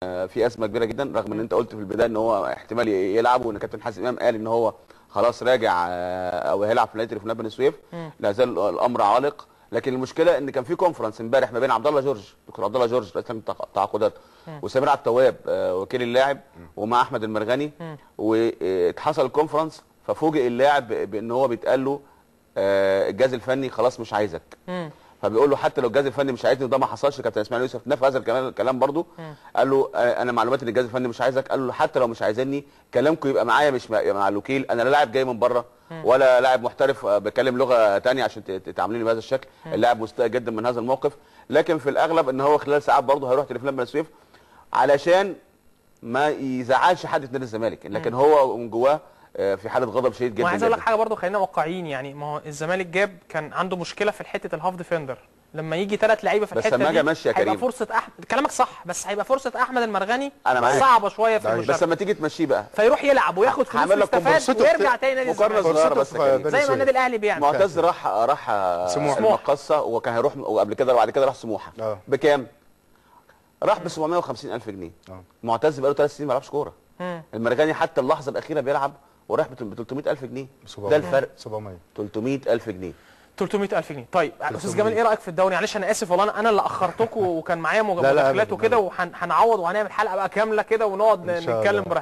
في ازمة كبيرة جدا، رغم ان انت قلت في البداية ان هو احتمال يلعب، وان كابتن حازم امام قال ان هو خلاص راجع او هيلعب في نادي تليفونات بني سويف. لا زال الامر عالق، لكن المشكلة ان كان في conference امبارح ما بين عبد الله جورج، دكتور عبد الله جورج رئيس لجنة التعاقدات، وسمير عبد التواب وكيل اللاعب، ومع احمد المرغني، واتحصل conference. ففوجئ اللاعب بان هو بيتقال له الجهاز الفني خلاص مش عايزك. فبيقول له حتى لو الجهاز الفني مش عايزني، وده ما حصلش. كابتن اسماعيل يوسف نفى هذا الكلام برضه، قال له انا معلوماتي ان الجهاز الفني مش عايزك. قال له حتى لو مش عايزني كلامكم يبقى معايا مش مع الوكيل، انا لا لاعب جاي من بره ولا لاعب محترف بكلم لغة ثانية عشان تعاملوني بهذا الشكل. اللاعب مستاء جدا من هذا الموقف، لكن في الاغلب ان هو خلال ساعات برضه هيروح تليفونات بني سويف علشان ما يزعلش حد في نادي الزمالك، لكن هو من جواه في حاله غضب شديد جدا. وعايز اقول لك حاجة برضه، خلينا واقعيين يعني، ما هو الزمالك جاب كان عنده مشكلة في حتة ال half defender، لما يجي 3 لعيبة في الحتة دي بس هيبقى فرصة احمد، كلامك صح، بس هيبقى فرصة احمد المرغني صعبة شوية في المشاركة. بس لما تيجي تمشيه بقى فيروح يلعب وياخد فلوس ويستفاد ويرجع تاني نادي الزمالك. مقارنة صغيرة بس زي ما النادي الاهلي بيعمل. معتز راح المقصه، وكان هيروح وقبل كده وبعد كده راح سموحه. بكام؟ راح ب 750,000 جنيه. معتز بقاله 3 سنين ما لعبش كورة. المرغني حتى اللحظة الاخيرة بيلعب وراح ب 300,000 جنيه. ده الفرق. 700 300,000 جنيه. 300,000 جنيه. طيب استاذ جمال، ايه رايك في الدوري؟ معلش انا اسف والله، انا اللي اخرتكم وكان معايا مداخلات وكده، وهنعوض وهنعمل حلقة بقى كاملة كده ونقعد نتكلم براحتنا.